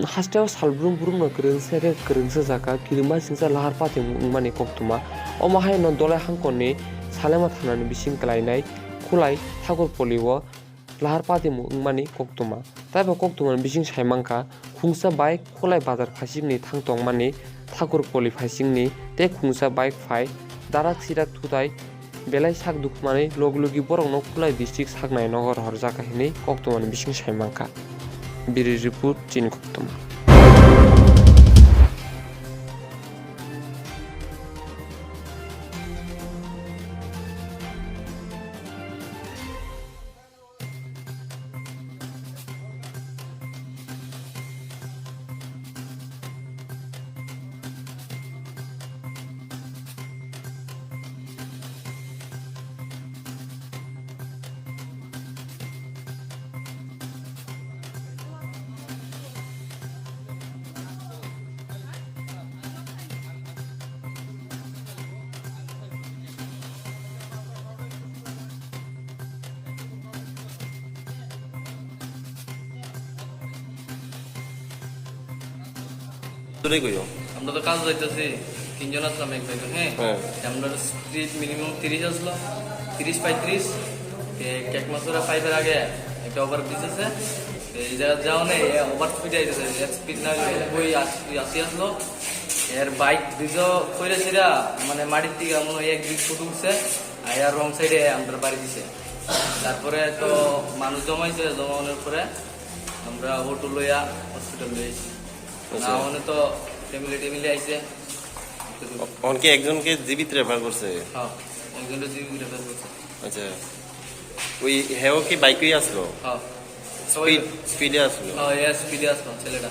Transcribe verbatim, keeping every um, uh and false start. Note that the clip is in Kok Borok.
Hasteo salbrum brumno kwrwngsa khe kwrwngsa jaka kirima singsa lahar patimung wngmani koktwma. Omo haino Dolai hangkorni Salema thanani bising klainai Khulai Thakur Polio lahar patimung wngmani koktwma. Taibo koktwmani bising saimankha, khungsa bike Khulai bazar phaisingni thang tongmani Thakur Poli phaisingni tei khungsa bike phai darak sirak thutai belai sak dukmani log logi borokno Khulai district saknai nogo rohorjak hinwi koktwmani bising saimankha. Biri report chini koktwma. দূরে গইও। আমরা তো কাজে যাইতেছি, তিনজন আসলাম এক জায়গায়, হ্যাঁ? হ্যাঁ। আমরা স্পিড মিনিমাম তিরিশ আসলো, তিরিশ পঁয়ত্রিশ। এ, কেকমাসুরা ফাইভের আগে একটা ওভার ব্রিজ আছে, এই জায়গা যাওনে ওভার স্পিডে আইতেছে, এক স্পিড না হলে নব্বই আশি, আশি আসলো। এর বাইক ব্রিজও কইরা ছিরা, মানে মাটির দিকে মনে হয় এক ব্রিজ ফুট উঠছে, আর রং সাইডে আমরা বাড়ি দিছে। তারপরে তো মানুষ জমাইছে, জমানোর পরে আমরা অটো লইয়া হসপিটাল লইছি। আচ্ছা। না, ওখানে তো ফ্যামিলি ট্যামিলি আইছে। অনকে একজনকে জীবিত রেফার করছে? হ্যাঁ, একজনকে জীবিত রেফার করছে। আচ্ছা, ওই হেও কি বাইকেই আসলো? হ্যাঁ। সবাই স্পিড, স্পিডে আসলো? হ্যাঁ, এ স্পিডে আসলো ছেলেটা।